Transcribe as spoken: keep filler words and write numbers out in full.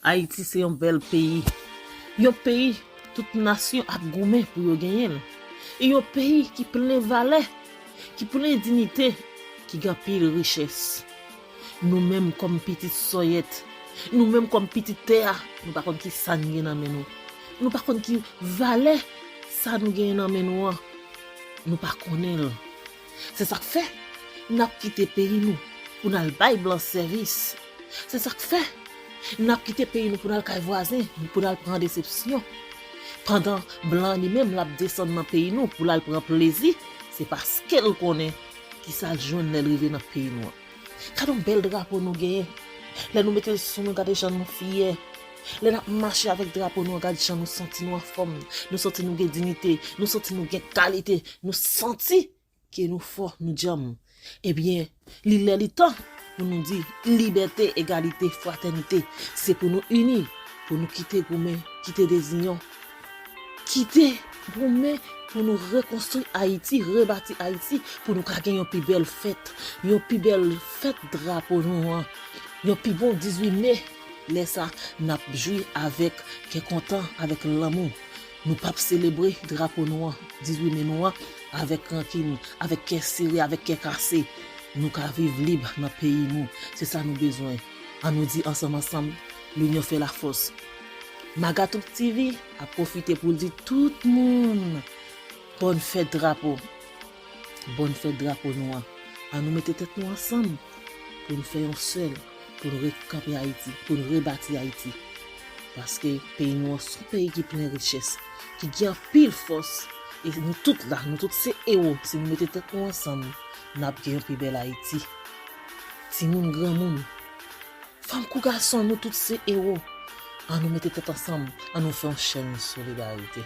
Ayiti se yon bèl peyi. Yon peyi tout nasyon ap goumen pou yo genyen l. E yon peyi ki plen valè, ki plen diyite, ki gen anpil richès. Nou menm kòm pitit sòyèt, nou menm kòm pitit tè a, nou pa konn ki sa n gen nan men nou. Nou pa konn ki valè sa nou genyen nan men nou an. Nou pa konnen l. Se sa k fè n ap kite peyi nou pou n al bay blan sèvis. Se sa k fè n ap kite peyi nou pou n al kay vwazen, pou n al pran desepsyon. Pandan blan li menm l ap desann nan peyi nou pou l al pran plezi, se paske l konnen ki sa l jwenn lè l rive nan peyi nou an. Gade yon bèl drapo nou genyen. Lè nou mete l sou nou, gade jan nou fyè. Lè n ap mache avèk drapo nou an, gade jan nou santi nou anfòm. Nou santi nou gen diyite. Nou santi nou gen kalite. Nou santi ke nou fò, nou djanm. Ebyen, li lè li tan pou nou di libète, egalite, fratènite. Se pou nou ini, pou nou kite goumen, kite deziyon, kite goumen pou nou rekonstwi Ayiti, rebati Ayiti, pou nou ka gen yon pi bèl fèt, yon pi bèl fèt drapo nou an, yon pi bon dizuit me. Lè sa, n ap jwi avèk kè kontan, avèk lanmou. Nou p ap selebre drapo nou an, dizuit me nou an, avèk rankin, avèk kè sere, avèk kè kase. Nou ka viv lib nan peyi nou. Se sa nou bezwen. Ann nou di ansanm ansanm, l'union fait la force. Magatoup T V ap pwofite pou l di tout moun bòn fèt drapo. Bòn fèt drapo nou an. Ann nou mete tèt nou ansanm pou n fè yon sèl, pou n rekanpe Ayiti, pou n rebati Ayiti. Paske peyi nou an se yon peyi ki plen richès, ki gen anpil fòs. E nou tout la, nou tout se ewo. Si nou mete tèt nou ansanm, n ap gen yon pi bèl Ayiti. Timoun, granmoun, fanm kou gason, nou tout se ewo. Ann nou mete tèt ansanm, ann nou fè yon chèn solidarite.